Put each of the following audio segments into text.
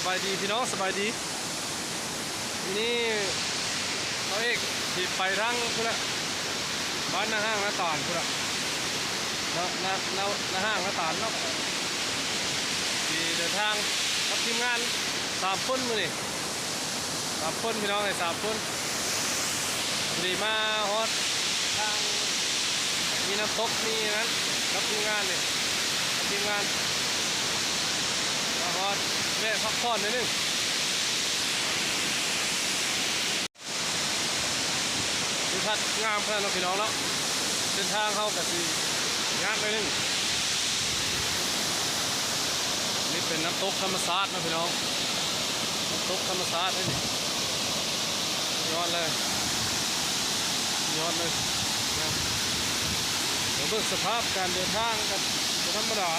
ສະບາຍດີພີ່ນ້ອງ ສະບາຍດີ. ມື້ນີ້ເຮົາເອກຊິໄປທາງພຸ້ນລະ ບ້ານນາຮ້າງນາຕານພຸ້ນລະ ນາ ນາ ນາ ນາຮ້າງນາຕານເນາະ. ຊິເດີນທາງກັບທີມງານສາມຄົນມື້ນີ້ ສາມຄົນພີ່ນ້ອງເອີຍ ສາມຄົນ. ພໍດີມາຮອດທາງ ມີນ້ຳຕົກ ມີນັ້ນ ກັບທີມງານນີ້ ກັບທີມງານ ມາຮອດ ແວະພັກຜ່ອນໜ້ອຍໜຶ່ງ. ທິວທັດງາມຂະໜາດເນາະພີ່ນ້ອງເນາະ. ເສັ້ນທາງເຮົາກະຊິຍາກໜ້ອຍໜຶ່ງ. ນີ້ເປັນນ້ຳຕົກທຳມະຊາດເນາະພີ່ນ້ອງ ນ້ຳຕົກທຳມະຊາດເດ້ນີ້ ຍອດເລີຍ ຍອດເລີຍ. ມາເບິ່ງສະພາບການເດີນທາງກັນ ບໍ່ທຳມະດາ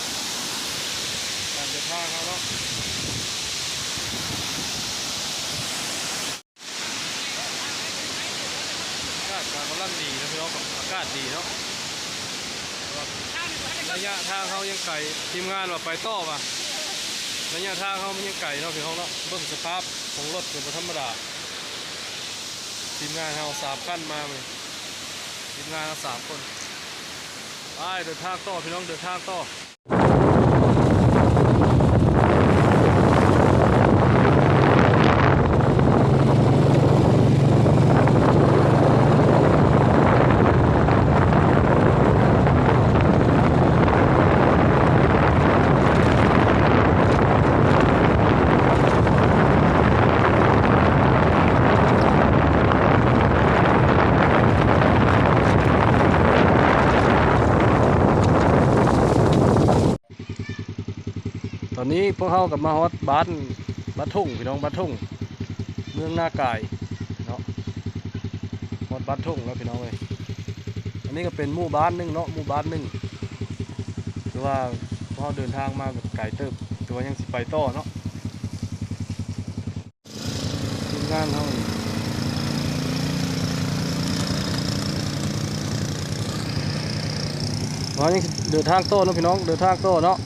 ການເດີນທາງເຮົາເນາະ. ອາກາດກະກຳລັງດີເນາະພີ່ນ້ອງ ອາກາດດີເນາະ. ໄລຍະທາງເຮົາຍັງໄກ ທີມງານວ່າໄປຕໍ່ວ່າ ໄລຍະທາງເຮົາມັນຍັງໄກເນາະພີ່ນ້ອງເນາະ. ເບິ່ງສະພາບຂອງລົດກະບໍ່ທຳມະດາ. ທີມງານເຮົາສາມຄັນມາມື້ນີ້ ທີມງານເຮົາສາມຄົນ. ໄປເດີນທາງຕໍ່ພີ່ນ້ອງ ເດີນທາງຕໍ່. ຕອນນີ້ພວກເຮົາກະມາຮອດບ້ານ ບ້ານທົ່ງພີ່ນ້ອງ ບ້ານທົ່ງ ເມືອງນາກາຍເນາະ. ຮອດບ້ານທົ່ງແລ້ວພີ່ນ້ອງເອີຍ. ອັນນີ້ກະເປັນໝູ່ບ້ານໜຶ່ງເນາະ ໝູ່ບ້ານໜຶ່ງ. ຄືວ່າພວກເຮົາເດີນທາງມາກະໄກເຕີບ ແຕ່ວ່າຍັງຊິໄປຕໍ່ເນາະ. ທີມງານເຮົາ ເຮົາຍັງເດີນທາງຕໍ່ເນາະພີ່ນ້ອງ ເດີນທາງຕໍ່ເນາະ.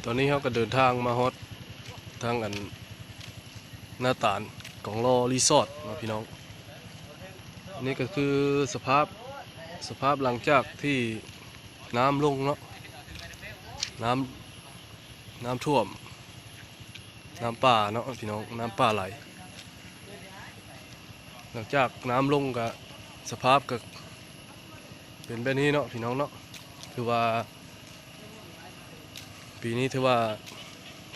ຕອນນີ້ເຮົາກະເດີນທາງມາຮອດທາງອັນ ນາຕານກອງລໍຣີສອດເນາະພີ່ນ້ອງ. ນີ້ກະຄືສະພາບ ສະພາບຫຼັງຈາກທີ່ນ້ຳລົງເນາະ ນ້ຳ ນ້ຳຖ້ວມ ນ້ຳປ່າເນາະພີ່ນ້ອງ ນ້ຳປ່າໄຫຼ. ຫຼັງຈາກນ້ຳລົງກະ ສະພາບກະ ເປັນແບບນີ້ເນາະພີ່ນ້ອງເນາະ ຖືວ່າ ປີນີ້ຖືວ່າ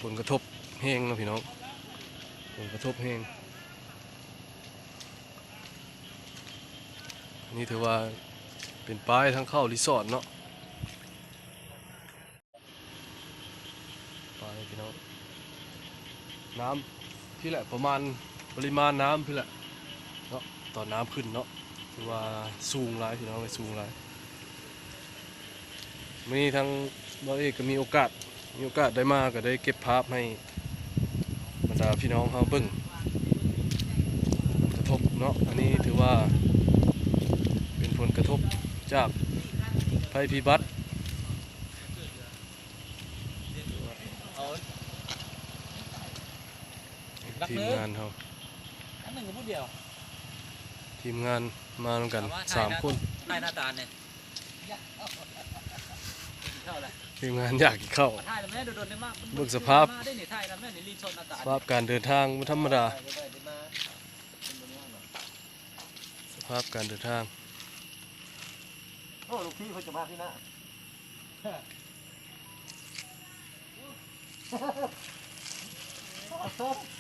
ຜົນກະທົບແຮງເນາະພີ່ນ້ອງ ຜົນກະທົບແຮງ. ອັນນີ້ຖືວ່າເປັນປ້າຍທາງເຂົ້າຣີສອດເນາະ. ໄປພີ່ນ້ອງ ນ້ຳພີ້ແຫຼະ ປະມານ ປະລິມານນ້ຳພີ້ແຫຼະເນາະ ຕອນນ້ຳຂຶ້ນເນາະ ຖືວ່າສູງຫຼາຍພີ່ນ້ອງເອີຍ ສູງຫຼາຍ. ມື້ນີ້ທາງບ່າວເອກກໍມີໂອກາດ ມີໂອກາດໄດ້ມາ ກໍໄດ້ເກັບພາບໃຫ້ບັນດາພີ່ນ້ອງເຮົາເບິ່ງ ຜົນກະທົບເນາະ. ອັນນີ້ຖືວ່າເປັນຜົນກະທົບຈາກໄພພິບັດ ທີມງານເຮົາ ອັນໜຶ່ງກັບຜູ້ດຽວ ທີມງານມານຳກັນສາມຄົນ ຖ່າຍໜ້າຕານີ້ ກິນເຂົ້າແລ້ວ ທີມງານຢາກກິນເຂົ້າ ຖ່າຍແລ້ວແມ່ ດົນໆໄດ້ມາ ເບິ່ງສະພາບ ມາໄດ້ນີ້ ຖ່າຍນຳແມ່ນີ້ ລີນໂຊນໜ້າຕາ ສະພາບການເດີນທາງບໍ່ທຳມະດາ ສະພາບການເດີນທາງ. ໂອ້ ລູກພີ່ເພິ່ນຈະມາພີ້ນະ.